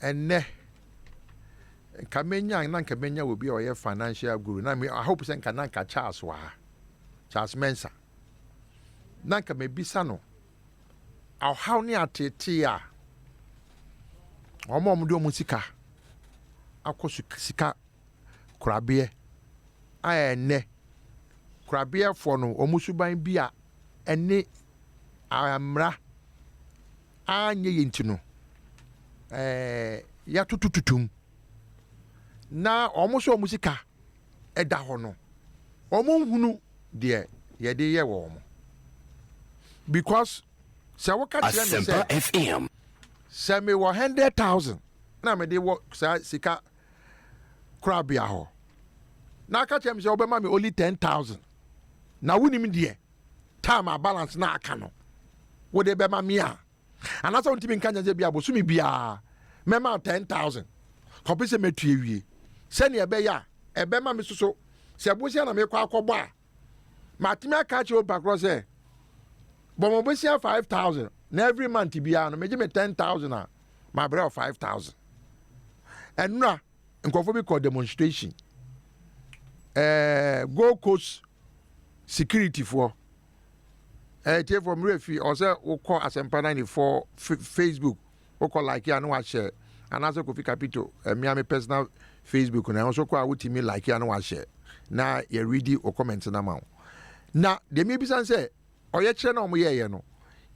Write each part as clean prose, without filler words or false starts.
Ɛnnɛ nka menya na nka menya obi a ɔyɛ financial guru na me, I hope sɛ nka na nka Charles wɔ ha, Charles Mensah, na nka mebisa no ɔhaw ne ateetee a wɔn a wɔde wɔn sika akɔ sika korabeɛ a ɛnnɛ korabeɛfoɔ no wɔn suban bi a ɛne mmara anyɛ yɛ nti no yɛatotototom na wɔn nso wɔn sika ɛda hɔ no, wɔn nhunu deɛ yɛde yɛ wɔn, because sɛ woka kyerɛ me sɛ Asempa FM. Sɛ mewɔ 100,000 na mede wɔ saa sika korabea hɔ na aka kyerɛ me sɛ wobɛma me only 10,000 na wonim deɛ time a balance na aka no wode bɛma me a, anaasɛ wontumi nka nyɛ sɛ bia bosome biara mɛma 10,000 kɔpe sɛ mɛtue wie, sɛnea ɛbɛyɛ a ɛbɛma me soso sɛ bosia na mekɔ akɔbɔ a, matumi aka akyerɛ onipa korɔ sɛ bɔ mo bosia 5,000 na every month biara no megye me 10,000 a mabrɛ wo 5,000. Ɛnora nkurɔfoɔ bi kɔ demonstration, Gold Coast security foɔ, tiefoɔ mmerɛ fi ɔsɛ wokɔ Asɛmpa 94 Facebook, wokɔ like a na wahyɛ, anaasɛ Kofi Kapito mmea me personal Facebook na ɛho so kɔ a wotumi like a na wahyɛ na yɛredi o comment na ma wo. Na deɛ mebisa sɛ ɔyɛ kyerɛ na ɔmo yɛɛyɛ no,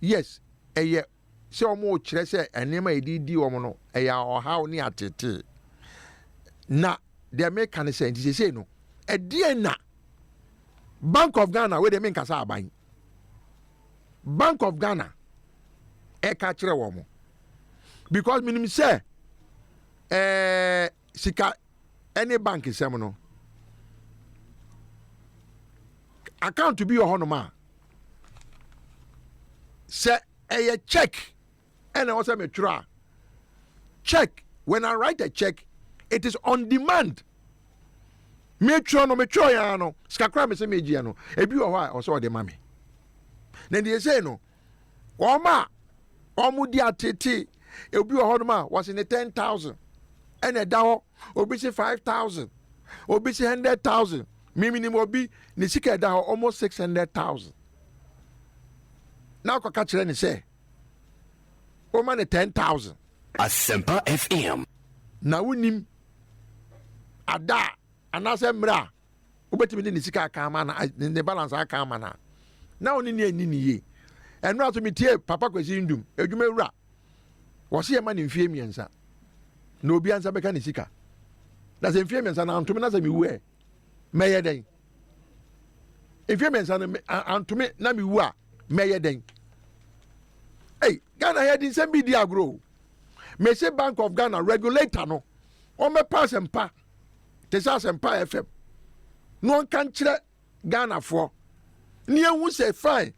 yes, ɛyɛ sɛ ɔmo kyerɛ sɛ nneɛma a yɛde di wɔn no ɛyɛ ɔhaw ne atete. Na deɛ meka ne sɛ nti sesei no ɛdeɛn na Bank of Ghana, wei deɛ menkasa aban, Bank of Ghana ɛka kyerɛ wɔn, because menim sɛ sika ɛne bank sɛm no, account bi wɔ hɔnom a sɛ ɛyɛ check ɛna ɛwɔ sɛ metwerɛ a check, when I write a check, it is on demand. Metwerɛ no, metwerɛ yɛn no sika koraa me sɛ megyeɛ no, ebi wɔ hɔ a ɔsɛ ɔde ma me. Na deɛ ɛsɛ no, wɔn a wɔn di atete, ebi wɔ hɔnom a wɔsi ne 10,000 ɛna ɛda hɔ, obi si 5,000, obi si 100,000. Miminim obi ne sika ɛda hɔ almost 600,000 na akɔka kyerɛ ne sɛ wɔma ne 10,000. Asempa FM. Na wonim ada a anaasɛ mmerɛ a wobɛtumi de ne sika aka ama na ne balance aka ama na na ɔne ne ani ne yie. Ɛno aso metie Papa Kwasi Ndum adwuma wura, wɔse yɛma ne mfie 3 na obi ansa bɛka ne sika, na sɛ mfie 3 na antome na sɛ mewu ɛ, mɛyɛ dɛn? Mfie 3 no antome na mewu a, mɛyɛ dɛn? Ei, Ghana yɛde nsɛm bi di agorɔ o. Mese Bank of Ghana regulator no, wɔmmɛpa Asɛmpa te sɛ Asɛmpa FM na ɔnka nkyerɛ Ghanafoɔ ne ehu sɛ fine.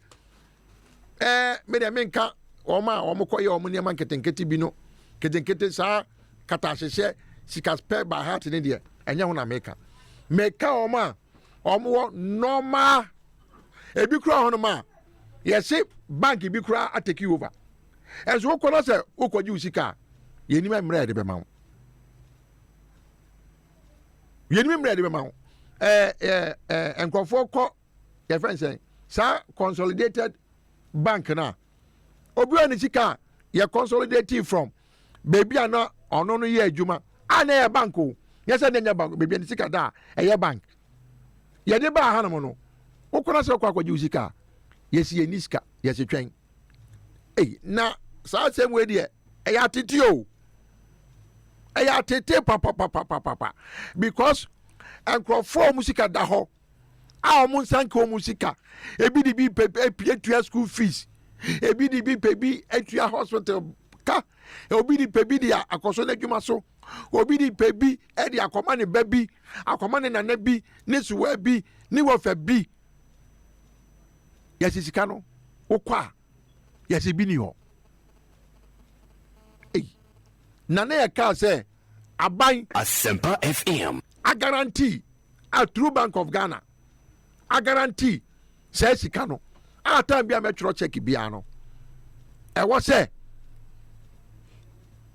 Me deɛ menka wɔn a wɔn kɔ yɛ wɔn nneɛma nketenkete bi no, nketenkete saa kata ahyehyɛ sika pɛ by heart ne deɛ ɛnyɛ ho na meka. Meka wɔn a wɔn wɔ normal, ebi kura hɔ nom a yɛsi bank bi kura atake over, ɛnso wokɔ na sɛ wokɔgye wo sika a, yɛnim mmerɛ yɛde bɛma wo, yɛnim mmerɛ yɛde bɛma wo. ɛɛ ɛɛ ɛɛ nkurɔfoɔ kɔ yɛfrɛ nsɛn saa consolidated bank na obi a ne sika a yɛ consolidate from beebi a na ɔno no yɛ adwuma a na yɛ bank o, yɛ sɛ ne nyɛ bank, beebi a ne sika da a ɛyɛ bank yɛde baa hanom no, wokɔ na sɛ wokɔ akɔgye wo sika a, yɛsi yɛ ni sika, yɛsi twɛn. Ei, na saa asɛm wei deɛ ɛyɛ atete o, ɛyɛ atete papapapapapa, because nkurɔfoɔ a wɔn sika da hɔ a wɔn nsa nka wɔn sika, ebi de bi pɛ epie tua school fees, ebi de bi pɛ bi atua hospital ka, obi de pɛ bi de akɔso n'adwuma so, obi de pɛ bi de akɔma ne ba bi, akɔma ne nana bi, ne suwa bi, ne wɔfɛ bi. Yɛsi sika no wokɔ a, yɛsi bi ni hɔ. Ei, nana yɛ kaa sɛ aban Asempa FM. A guarantee a through Bank of Ghana a guarantee sɛ sika no a time bi a mɛtwerɛ check biara no, ɛwɔ sɛ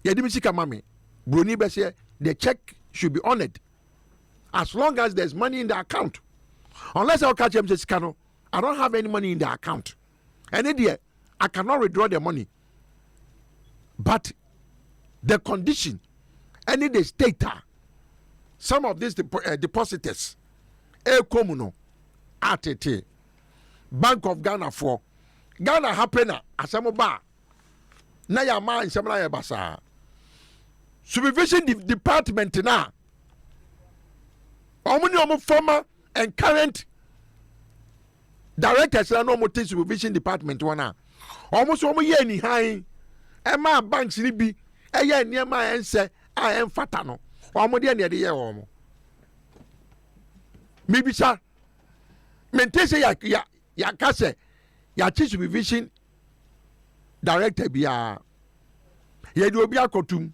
yɛde mi sika ma me. Broni bɛsɛ the check should be honoured as long as there's money in the account, unless ɔka kyerɛ m sɛ sika no, I don't have any money in the account, ɛne deɛ I cannot withdraw the money. But the condition ɛne the state a some of these depositors ɛrekɔ mu no atete Bank of Ghana foɔ Ghana ha pɛ na asɛm ba a na yɛama nsɛm no ayɛ basaa. Supervision department na wɔn ne wɔn former and current directors na wɔn te supervision department wɔn a wɔn nso wɔn yɛ anihan ɛmaa banks ni bi ɛyɛ nneɛma a ɛnsɛ a ɛnfata no, wɔn deɛ na yɛde yɛ wɔn. Mibisa, mente sɛ ya ya yaka sɛ yɛakye supervision director biara, yɛde obi akɔtum,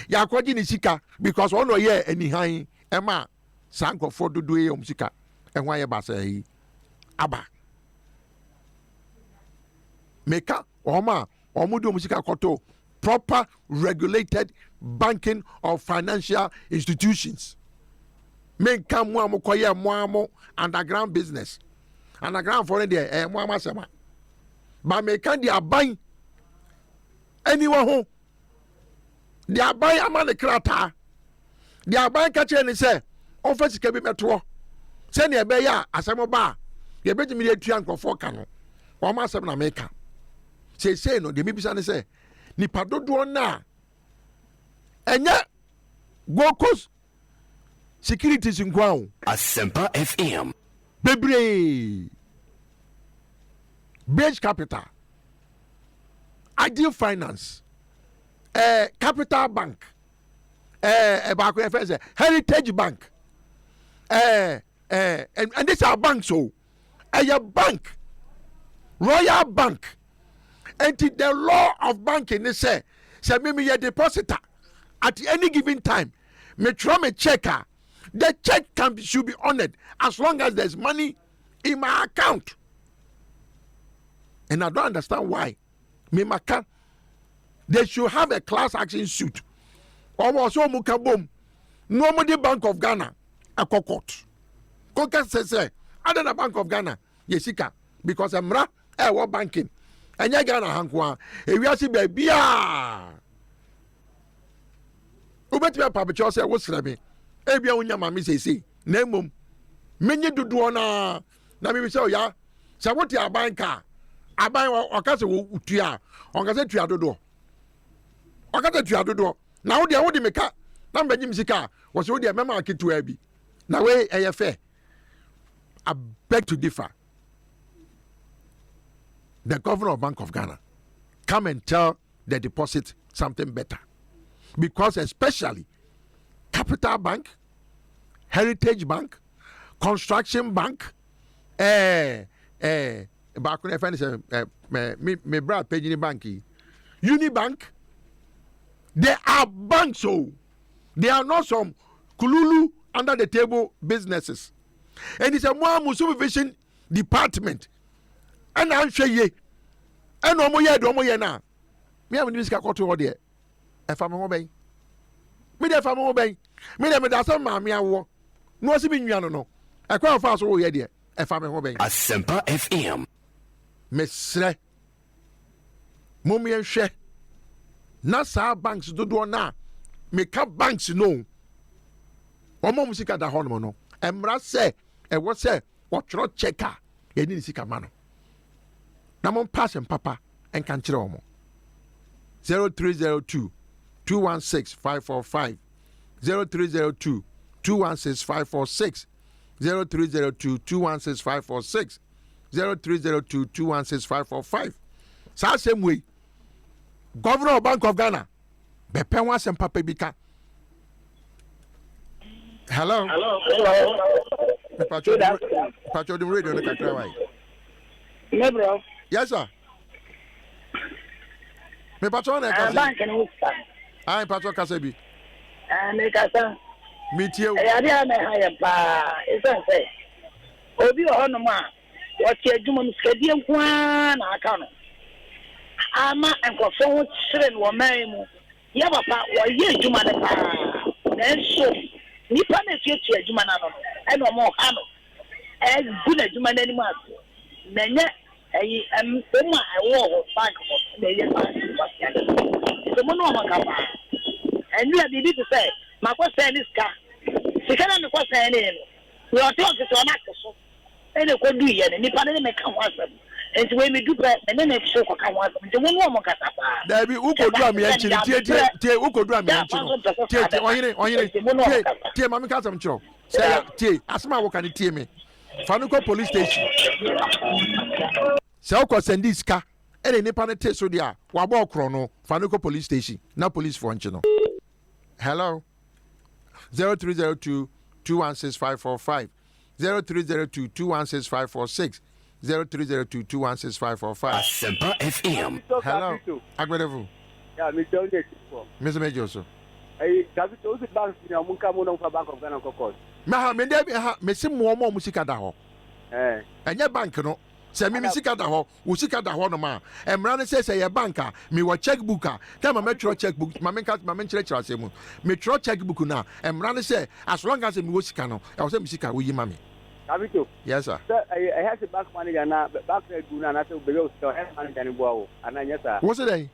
yɛakɔgye ne sika because ɔno ɔyɛ anihan ɛma saa nkurɔfoɔ dodoɔ yi wɔn sika ɛho ayɛ basaa yi aba. Meka wɔn a wɔn de wɔn sika kɔtɔ proper regulated banking or financial institutions. Menka mu a mokɔyɛ mo a mo underground business. Underground foɔ no deɛ, ɛyɛ mo ama asɛm a ba. Meka deɛ aban aniwa ho, deɛ aban ama ne krataa, deɛ aban ka kyerɛ ne sɛ ɔmfa sika bi mɛtoɔ sɛnea ɛbɛyɛ a asɛm ba a yɛbɛtumi de atua nkurɔfoɔ ka no, wɔn asɛm na meka. Seesei no deɛ mebisa ne sɛ nipa dodoɔ no a ɛnyɛ Gold Coast Securities nko a o. Asempa FM. Bebree, Base Capital, Ideal Finance, Capital Bank, ɛbaako yɛ fɛn sɛ Heritage Bank, ɛɛ ɛɛ and these are banks o, ɛyɛ bank, Royal Bank. Nti the law of banking ni sɛ mímí yɛ depositor at any given time, metwerɛ me check a, the check can be, should be honoured as long as there is money in my account. And I don't understand why. Memaka, they should have a class action suit. Ɔmo ɔsɛ ɔmo ka bom na ɔmo de Bank of Ghana ɛkɔ court kɔkɛ sɛ ada na Bank of Ghana yɛ sika, because mmara ɛwɔ banking, ɛnyɛ Ghana ha nko a, ewiase baabiaa wobɛtumi apabekyɛw sɛ wosrɛ me, ebia wonya maame seesei, na mmom menye dodoɔ naa na mebi sɛ ɔya sɛ wote aban ka aban ɔka sɛ wotua a, ɔnka sɛ tua dodoɔ, ɔka sɛ tua dodoɔ na wo deɛ wode me ka na mbɛgye me sika a, wɔsɛ wo deɛ mɛma aketewa bi na wei ɛyɛ fɛ. I beg to differ. The governor of Bank of Ghana, come and tell the deposit something better, because especially Capital Bank, Heritage Bank, Construction Bank, baako na ɛfɛ ne sɛ me me bra panyini bank yi, Unibank, they are banks o. They are not some kululu under the table businesses. Ɛni sɛ mo a mo supervision department ɛna ahwɛ yie ɛna ɔmo yɛ deɛ ɔmo yɛ na me a mo de sika kɔto hɔ deɛ, ɛfa me ho bɛn? Me deɛ, ɛfa me ho bɛn? Me deɛ, me da asɛm maame awoɔ na ɔsi mi nua no ɛkwan afa so wɔyɛ deɛ, ɛfa me ho bɛn? Asempa FM. Mesrɛ mom yɛnhwɛ na saa banks dodoɔ no a meka banks no, wɔn a wɔn sika da hɔnom no, mmara sɛ ɛwɔ sɛ wɔtwerɛ check a yɛde ne sika ma no na mo mpa asɛm papa nka nkyerɛ wɔn. 0302 216 545, 0302 216 546, 0302 216 546, 0302 216 545. Saa asɛm wei, Governor of Bank of Ghana bɛpɛ ho asɛm papa bi ka. Hello. Hello. Mpatwɔ dum radio no kakra wae. Mebro. Yes sir, mepatwɔ na ɛkasa. Bank no sika. Ayi, mpatwɔ kasa bi. Mekasa. Metie wo. Ɛyɛ adeɛ a na ɛha yɛn paa. Ɛsiane sɛ obi wɔ hɔnom a wɔte adwuma mu, sikadie nko ara na aka no ama nkurɔfoɔ ho kyerɛ no wɔ man mu. Yɛ papa, wɔyɛ adwuma no paa, nanso nnipa no a ɛtuatua adwuma no ano no ɛna wɔn ha no, ɛgu n'adwuma no anim ase, na ɛnyɛ ɛyi ɛm a ɛwɔ hɔ bank hɔ na ɛyɛ saa nkwasiade no. Nti mo ne wɔn nka paa. Ɛnua biribi te sɛ makɔ sɛn ne sika, sika na mekɔ sɛn ne no, deɛ ɔte ɔfisi ɔno ate so. Ɛna ɛkɔduiɛ no, nnipa no ne me ka ho asɛm. Enti wei medu pɛ, me ne ne so kɔka ho asɛm. Nti wo ne wɔn nkasa paa. Daabi, wokɔdu Ameankyi no, tie, tie, tie, wokɔdu Ameankyi no, tie, tie, ɔhene, ɔhene, tie, tie, ma menka asɛm nkyerɛ wo. Sɛ ya, tie, asɛm a woka no tie me. Fa no kɔ police station. Sɛ wokɔ sɛndi sika, ɛna nnipa no te so deɛ a, wabɔ ɔkorɔ no, fa no kɔ police station, na policefoɔ nkye no. Hello? 0302 216545. 0302 216 546 0302 216 545. Asempa FM. Hello, Agbedefo. Yeah, me tell you for. Me so me jo so. Hey, Capito, who's the bank ni omun ka mo no fa Bank of Ghana ko court. Me ha me de ha me se mo mo sika da ho. Eh. Enye bank no. Sɛ me me sika da hɔ, wo sika da hɔ nom a, mmara no sɛ sɛ yɛ bank a, mewɔ check book a, tɛ ma mɛtwerɛ check book, ma menka ma menkyerɛkyerɛ asɛm mu. Metwerɛ check book no a, mmara no sɛ as long as mewɔ sika no, ɛwɔ sɛ me sika woyi ma me. Kabito. Yes sir. Sɛ ɛyɛ ɛhɛ sɛ bank manager na bank na egu no anaasɛ baabi a osika ɛhɛ manager no boa wo anaa nyɛ saa. Wo se dɛn?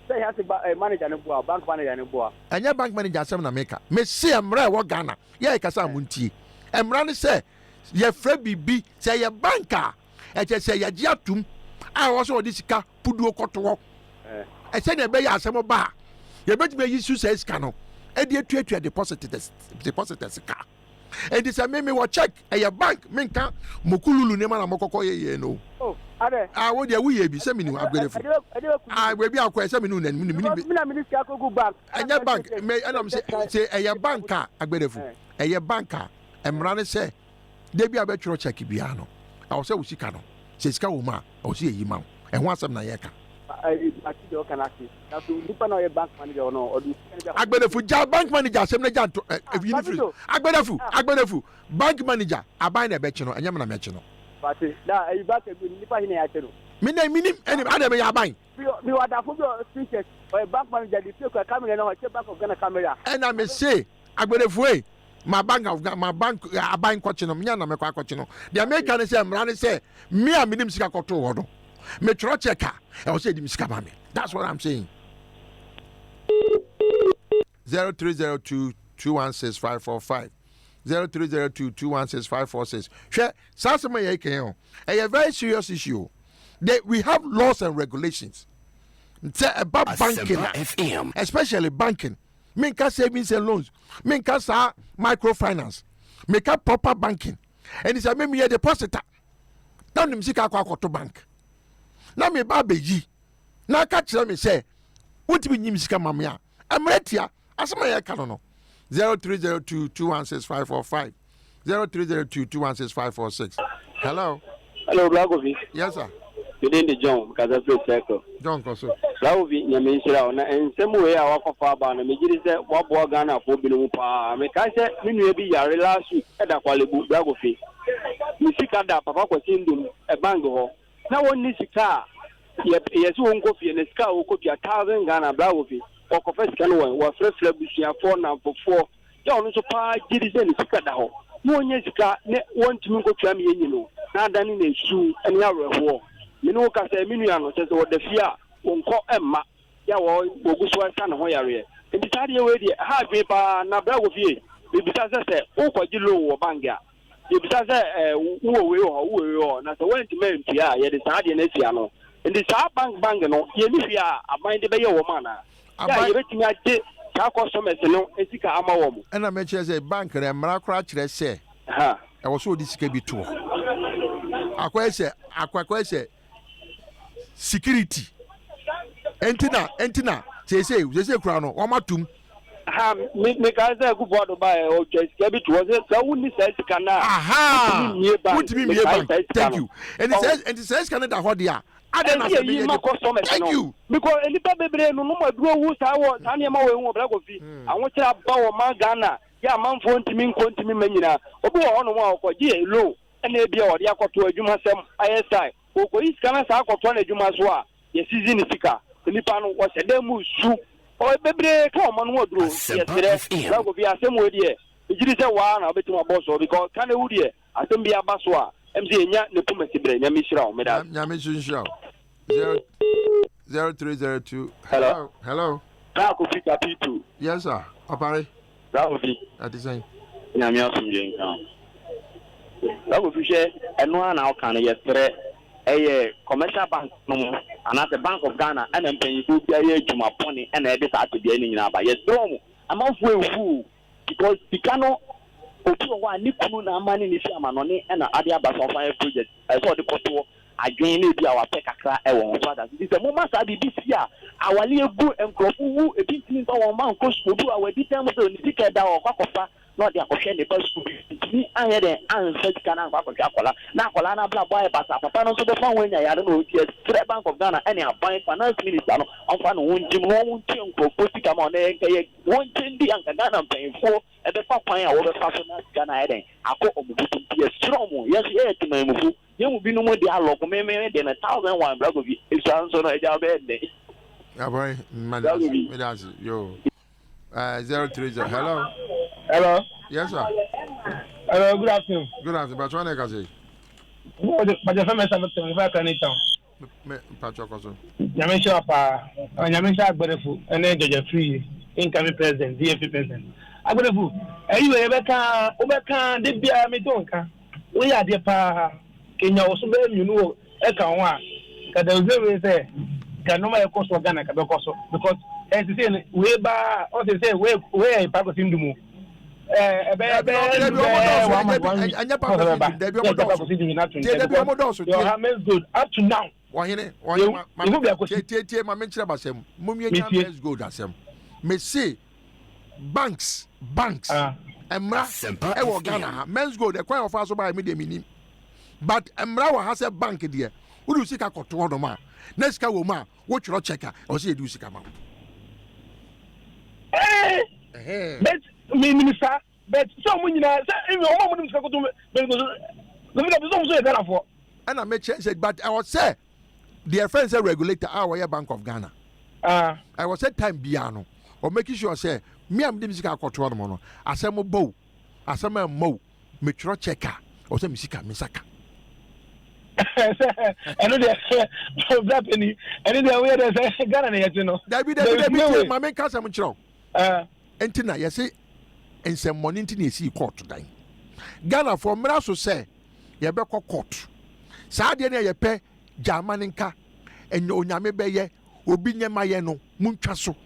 Sɛ ɛhɛ sɛ ba eh, manager no boa bank manager no boa. Ɛnyɛ bank manager asɛm na meka. Mese mmara ɛwɔ Ghana, yɛ kasa a montie. Mmara ne sɛ yɛfrɛ biribi sɛ ɛyɛ bank a ɛkyɛ sɛ yɛgye atum a ɛwɔ sɛ wɔde sika puduo kɔto hɔ ɛsɛnea ɛbɛyɛ asɛm ba a yɛbɛtumi ayi so saa sika no ɛde atuatua depositors depositors ka ɛnti sɛ me mewɔ check ɛyɛ bank menka mokululu nneɛma na mokɔkɔ yɛ yɛ no oh, a wo deɛ woyɛ bi sɛ menim abgerefo a baabi akɔ ɛsɛ mene nanim ne mene ɛnyɛ bank ɛnam sɛ ɛyɛ bank a agberefo ɛyɛ bank a Mmara ne sɛ, da bi a wobɛtwerɛ check biara no, ɛwɔ sɛ wo sika no, sɛ sika wɔ mu a, ɛwɔ sɛ yɛyi ma wo. Ɛho asɛm na yɛreka. Agbedefo, gya bank manager asɛm na gya nto ɛ yi no firi. Agbedefo, Agbedefo, bank manager, aban na ɛbɛkye no, ɛnyɛ me na mɛkye no. Me na menim, ɛnim, adɛn meyɛ aban? Ɛna mese Agbedefoe, ma bank of Ghana, ma bank aban nkɔkye no, menyɛ na mɛkɔ akɔkye no. Deɛ meka ne sɛ mmara ne sɛ me a menim sika kɔtoo hɔ no, metwerɛ check a, ɛwɔ sɛ ɛdi me sika ma me. That's what I'm saying. 0302 216 545 0302 216 546 hwɛ saa asɛm a yɛreka yi ho ɛyɛ very serious issue they, we have laws and regulations sɛ ɛba banking a especially banking Menka savings and loans, menka saa microfinance, meka proper banking. Ɛni sɛ me meyɛ depositor na menim sika akɔ akɔto bank na meba abɛyi na aka kyerɛ me sɛ wontumi nyi me sika ma me a mmerɛ tia asɛm a yɛka no no 0302 216 545 0302 216 546 hello Hello, Bra Kofi. Yes, sir. Me din de John, kasa firi Circle. John kɔ so. Bra Kofi, Nyame nhyira wo. Na nsɛm wei a wakɔfa aba no, megye di sɛ waboa Ghanafoɔ binom paa. Mekae sɛ me nua bi yare last week da Korle Bu, Bra Kofi. Ne sika da Papa Kwasi Ndum bank hɔ. Na wɔnni sika a yɛ yɛse wɔnkɔ fie na sika a wɔkɔtua, thousand Ghana, Bra Kofi. Wɔkɔfa sika no wɔ he? Wɔafrɛfrɛ abusuafoɔ, nnamfofoɔ. Yɛ ɔno nso paa gye di sɛ ne sika da hɔ na ɔnya sika ne wɔntumi nkɔtua me yɛnyi no na adane no esu ne awerɛhoɔ. Me ne wo kasa yi me nua no kyerɛ sɛ ɔda fie a ɔnkɔ mma yɛ a wɔgu so resa ne ho yareɛ. Nti saa adeɛ wei deɛ ɛha adwene paa na berɛ a wɔ fie mebisa sɛ sɛ wokɔgye loan wɔ bank a Yɛbisa sɛ, eh, wowɔ wei wɔ hɔ, wowɔ wei wɔ hɔ, na sɛ woantumi antua a, yɛde saa adeɛ no asi ano. Nti saa bank bank no, yɛnni hwee a aban de bɛyɛ wɔn anaa? Yɛ a yɛbɛtumi agye saa customers no sika ama wɔn. Ɛna mɛkyerɛ sɛ bank no, mmara koraa kyerɛ sɛ ɛwɔ sɛ wɔde sika bi to hɔ. Akɔyɛ sɛ, akɔyɛ sɛ security nti na nti na seesei seesei kura no wɔn atum. Ha me me ka sɛ Akufo Addo ba ɛ ɔtwa sika bi to hɔ sɛ sɛ wonni saa sika no a wotumi mmie bank wotumi mmie bank thank you ɛnti sɛ ɛnti sɛ sika no da hɔ deɛ a adɛn na sɛ meyɛ ma customers thank you because nnipa bebree no nom aduro wu saa wɔ saa nneɛma wɔ ehu wɔ Bla Kofi hmm. ahokyere aba wɔ man Ghana yɛ amanfoɔ ntumi nkɔ ntumi mma nyinaa obi wɔ hɔnom a ɔkɔgye loan ɛna ebia ɔde akɔto adwumasɛm ayɛ style. Ɔkɔyi sika no saa akɔtoa n'adwuma so a, yɛsizi ne sika. Nipa no, ɔhyɛ dan mu resu. Ɔ bebree ka ɔman ho aduro nti yɛsrɛ Bra Kofi asɛm wei deɛ megyedi sɛ waa na wobɛtumi abɔ soɔ because ka na ewu deɛ asɛm bi aba so a ɛm sɛ yɛnya ne poma si berɛ. Nyame nhyira wo meda ase. Nyame nso nhyira wo. 0 0302 Hello. Hello. Bra Kofi Kapito. Yes sir. Ɔpare. Bra Kofi. Ɛte sɛn? Nyame asomdwe nka wo. Bra Kofi hwɛ ɛno ara na woka no yɛsrɛ ɛyɛ commercial bank no mo anaasɛ Bank of Ghana ɛna mpanyinfoɔ bi ayɛ adwuma bɔne ɛna ɛde saa tebea no nyinaa aba. Yɛsrɛ wɔn amanfoɔ ewu o because sika no obi wɔ hɔ a ne kunu na ama ne ne fi amanɔne ɛna ade aba sɛ ɔmfa yɛ project ɛsɛ ɔde kɔtoɔ adwene na ebi a wapɛ kakra ɛwɔ ho so ate ase nti sɛ moma saa biribi si a awale egu nkurɔfo wu ebi ntumi mfa wɔn mma nkɔ sukuu obi wɔ a wadi dan mu sɛ ne sika ɛda hɔ ɔkɔ akɔfa na ɔde akɔhwɛ ne ba sukuu bi ntumi anyɛ dɛn anfa sika no ankɔ akɔhwɛ akwadaa na akwadaa no abrabɔ ayɛ basaa papa no nso bɛfa ho anya yare na ɔdi ɛsrɛ Bank of Ghana ɛne aban finance minister no ɔmfa ne ho ngyem na wɔn ntua nkurɔfoɔ sika ma wɔn na nka yɛ wɔn nkyɛn di anka Ghana mpanyinfoɔ ɛbɛfa kwan a wɔbɛfa so na sika no ayɛ dɛn akɔ wɔn bɔtɔ nti yɛsrɛ wɔn yɛn nso yɛyɛ temanmufo Yɛn mu binom de alɔko me me de no 1001 bra Kofi esua nso no agya wobɛyɛ dɛn. Aboy, Bra Kofi. Medase, yo. 030, hello. Hello. Yes, sir. Hello, good afternoon. Good afternoon. But one can say. But the famous Victor, if I can it town. Me, Patrick also. Nyame nhyira paa. Nyame nhyira Agberefo ɛne Georgia Free incoming president, DFP president. Agberefo, ɛyi wɔ yɛbɛka, wobɛka de biara me to nka. Woyɛ adeɛ paa. Kenya wɔ so bɛyɛ mmienu wɔ ɛka ho a, nka there is no way sɛ nka nneɛma a ɛkɔ so wɔ Ghana nka bɛkɔ so because ɛn sisi no wei baa ɔsɛ sɛ wei wei yɛ pakosi ndumu ɛɛ ɛbɛyɛ bɛyɛ ndu bɛyɛ one month one week ɛnyɛ kɔsɛ bɛba pakosi dabi yɛ ɔmo dɔɔso pakosi ndumu na to tie nkyɛn dabi ɔmo because dɔɔso your tie hammer gold up to now ɔhene yɛ ɔhene ma ehu ma biako tie si tie tie ma menkyerɛ basɛm mumie nya metie mess gold asɛm mese banks banks ah mmara Asempa ɛwɔ Ghana FM. ha men's gold ɛkwan a wɔfa so baa mi deɛ menim but mmara wɔ ha sɛ bank deɛ wode wo sika kɔto hɔ nom a na sika wɔ mu a wotwerɛ check a ɛwɔ sɛ yɛde wo sika ma wo ɛɛ Ɛhɛn. but mi mi sa but sɛ ɔmo nyinaa sɛ ebi ɔmo a ɔmo de sika koto bɛn ko so kofi ka bi sɛ ɔmo so yɛ Ghana foɔ. Ɛna mekyerɛ sɛ but ɛwɔ sɛ deɛ fɛn sɛ regulator a wɔyɛ Bank of Ghana Ah. ɛwɔ sɛ time biara no ɔ make sure sɛ me a mede me sika akɔto hɔ nom no asɛm bɔ o asɛm ɛmmɔ o metwerɛ check a ɛwɔ sɛ me sika me nsa ka. Sɛ ɛno deɛ bra pani ɛno deɛ woyɛ dɛ sɛ Ghana na yɛte no. Dabi There dabi is dabi no tie way. ma menka asɛm nkyerɛ wo. Ah. Nti na yɛse nsɛmmɔne nti na yɛsii court dan. Ghanafoɔ mmra so sɛ yɛbɛkɔ court. Saa adeɛ no a yɛpɛ gyaama no nka ɛnyɛ onyame bɛyɛ obi nyɛ ma yɛ no montwa so.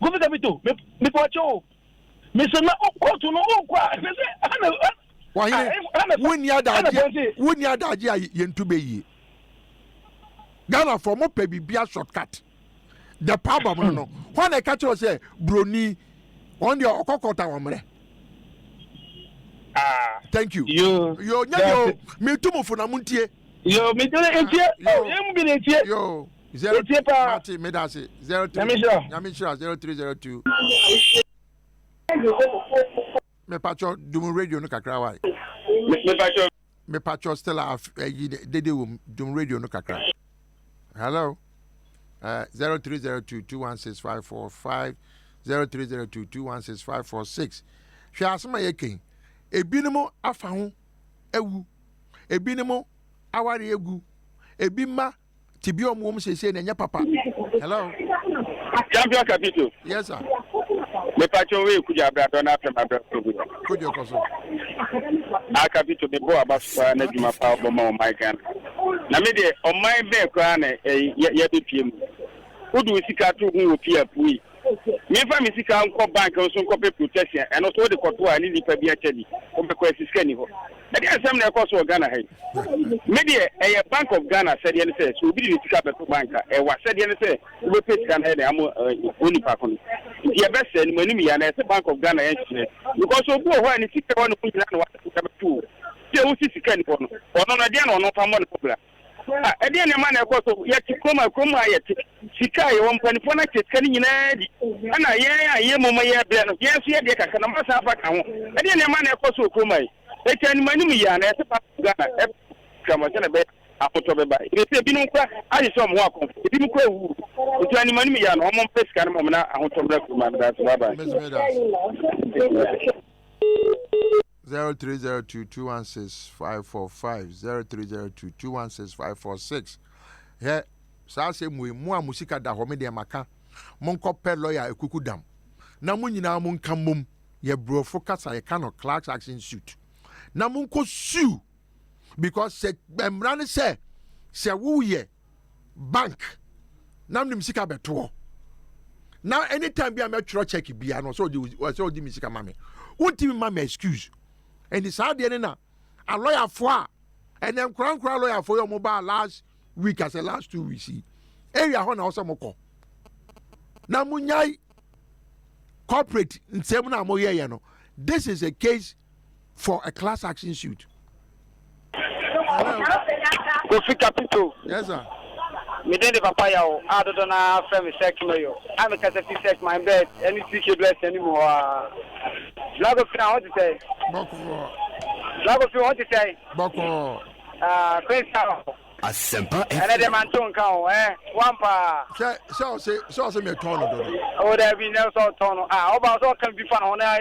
Kofi Kapito me mepɛ ɔkyɛ o mesɛ na kóòtù no wokɔ a ɛsɛ sɛ ɛna Ɔhene ɛna wonni ɛna adagye pɔnte wonni adagye a yɛntu bɛ yie. Ghanafoɔ mopɛ biribia shortcut. The problem no no hwan na ɛka kyerɛ wo sɛ broni wɔn deɛ ɔkɔ court a wɔmmerɛ. Ah Thank you. yo Yo nyɛ deɛ o that's metu mo fo na montie. yo me etie Yo oh yɛn mu bi na etie yo zero etie paa mate meda ase 03 nyame nhyira. Nyame nhyira 0302 mepatwɔ dum radio no kakra wae. Mepatwɔ Mepatwɔ Stella ayi dede wom dum radio no kakra. Hello. 0302 216545 0302 216546. Hwɛ asɛm a yɛka yi. Ebinom afa ho awu. Ebinom aware egu. Ebi mma tebea a wɔwɔ mu seesei no ɛnyɛ papa. Hello. Champion Capito. Yes sir. Mepatwɔ wei kudwo abradɔ na afɛm abrɛ kuro Kudwo kɔ so. A Capito me bɔ aba so paa na adwuma paa ɔbɔ ma ɔman Ghana. Na me deɛ ɔman bɛɛ koraa na yɛbɛpie mu. Wode wo sika to ho wɔ fie a pui. Memfa me sika nkɔ bank nso nkɔpɛ protection ɛno so wode kɔto a ne nipa bi akyɛ bi wobɛkɔ asi sika ni hɔ. Ɛdeɛ asɛm na ɛkɔ so wɔ Ghana ha yi. Me deɛ ɛyɛ Bank of Ghana asɛdeɛ ne sɛ sɛ obi de ne sika bɛto bank a ɛwɔ asɛdeɛ ne sɛ wobɛpɛ sika no ayɛ dɛn ama onipa ko no. Nti yɛbɛsɛ no mo anim yɛ anaa ɛsɛ Bank of Ghana yɛ nhyehyɛɛ because obi wɔ hɔ a ne sika ɛwɔ ne ho nyinaa na wate sika bɛto o. Sɛ wosi sika ni hɔ no ɔno no ɛdeɛ na ɔno fa mmɔ ne ho bra. Ah, ɛdeɛ nneɛma na ɛkɔ so yɛte kurom a kurom a yɛte sika a yɛwɔ mpanimfoɔ no akyɛ sika no nyinaa di ɛna yɛn a yɛn mmom yɛ brɛ no yɛn nso yɛdeɛ kakra na moasan afa ka ho ɛdeɛ nneɛma na ɛkɔ so wɔ kurom a yi ɛti anim anim yɛ a na ɛsɛ pa Ghana ɛtwa mɔ sɛ na ɛbɛyɛ. ahotɔ bɛba. Ɛfiri sɛ ebinom kora ahyehyɛ wɔn ho akɔmfo, ebinom kora awuwu. Nti anim anim yɛ a na wɔmpɛ sika no ma wɔn na ahotɔ mmra kurom ha. Meda ase. Bye bye. Mese meda ase. 0302 216 545 0302 216 546 Hwɛ saa asɛm wei mo a mo sika da hɔ me deɛ maka monkɔ pɛ lɔya ekuku dam na mo nyinaa mo nka mmom yɛ borɔfo kasa yɛka no class action suit na monkɔ sue because sɛ mmara ne sɛ sɛ woyɛ bank na nim sika bɛtoɔ na anytime bi a mɛtwerɛ check bia no sɛ ɔde sɛ ɔde mi sika ma me wontumi ma me excuse. Ɛnti saa deɛ ne na alɔyafoɔ a ɛnɛ nkora nkora alɔyafoɔ yɛ ɔmo baa last week asɛ last 2 weeks yi area hɔ na ɔsɛ mo kɔ na mo nyae corporate nsɛm na mo yɛyɛ no. This is a case for a class action suit. Hello. Kofi Kapito. Yes, sir. Me din de Papa Yaw a dodo na frɛ me Sek Mayor. A me kasa fi Sek my bed ɛne CK Bless anim hɔ a. Black Kofi na ho te sɛ? Bɔkɔɔ. Black Kofi ho te sɛ? Bɔkɔɔ. Ah, Queen Star. Asempa FM. Ɛnɛ de manto nka o, eh, wampa. Sɛ ɔse metɔn no dodo. O dabi, ne sɛ ɔtɔn no. Ah, ɔba sɛ ɔka bi fa ne ho na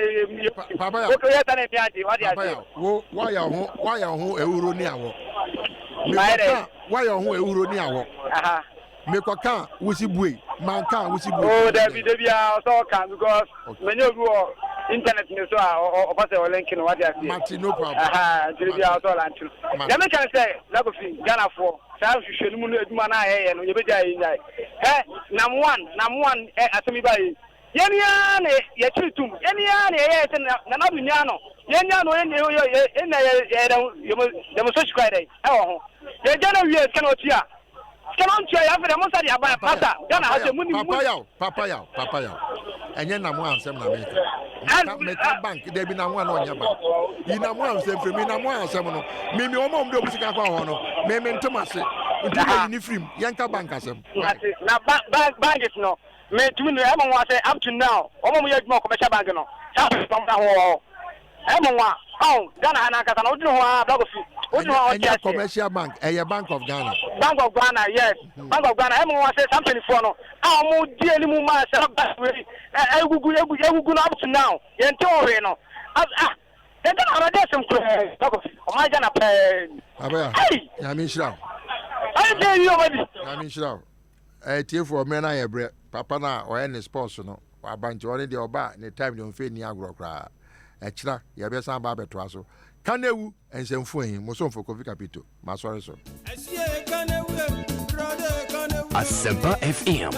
Papa Yaw. Okay, yɛ ta na mi agye, wade Papa ase. Yaw, wo wayɛ ho ewuro ni awɔ. Mayɛ dɛ. Mekɔka wayɛ ho ewuro ni awɔ. Mekɔka wusi bue, manka wusi bue. O dabi, dabi a ɔsɛ ɔka because many obi wɔ internet ne so a ɔpɛ sɛ ɔlink no, wate ase. Mate, no problem. Aha, nti bi a ɔsɛ ɔlante no. Mate. Deɛ meka ne sɛ Lakofi, Ghanafoɔ, saa nhwehwɛ no mu no adwuma no a yɛyɛ no yɛbɛgya yɛ nyae. Hɛ, nam one, nam one ɛ asɛm yi ba yi. Yɛn ara na yɛkyere tum. Yɛn ara na yɛyɛ sɛ Nana Addo nyaa no. Yɛn nyaa no, yɛn yɛ na yɛ yɛ demonstration kora yɛ dɛ ɛwɔ ho. Yɛgya no wie sika na ɔtua. Sika na ɔntua yɛ afei dɛ mo nsa de aba masa Ghana ha sɛ mo ni mo. Papa Yaw, Papa Yaw, Papa Yaw. Ɛnyɛ nam ansɛm na meka. Meka bank, dabi, nam a na ɔnyɛ bank. Yi nam ansɛm firi mi nam ansɛm no. Mimi wɔn a wɔn de wɔn sika kɔ hɔ no, mimi ntem ase. Nti yɛ yi ne firim, yɛnka bank asɛm. Na bank bank no, metumi no ɛmo nwa sɛ up to now wɔn a wɔyɛ adwuma wɔ commercial bank no saa wɔn da ho wɔ hɔ ɛmo nwa ɔn Ghana ha nankasa na wodwene ho a Black Kofi wodwene ho a ɔte Ɛnyɛ aseɛ. commercial bank, ɛyɛ Bank of Ghana. Bank of Ghana, yes, Bank of Ghana. Ɛmo nwa sɛ saa mpanimfoɔ no a wɔn di anim maa sɛ bank wei ɛ ɛgugu egu egugu no up to now yɛn te wɔn hwee no ah ah yɛn Ghana ɔrɔde asɛm koraa, Black Kofi, ɔman Ghana pɛɛ. Abaya, Ayi. Nyame nhyira wo. Ayi de yi ɔmo di. Nyame nhyira wo. Tiefoɔ, mmerɛ no ayɛ berɛ. Papa no a ɔyɛ ne sports no, waba nti ɔne deɛ ɔba a ne time deɛ ɔmfɛ nni agorɔ koraa. Ɛkyena yɛbɛsan aba abɛtoa so. Ka na ewu nsɛmfo ahi, mo somfo Kofi Kapito, masɔre so. Asempa FM.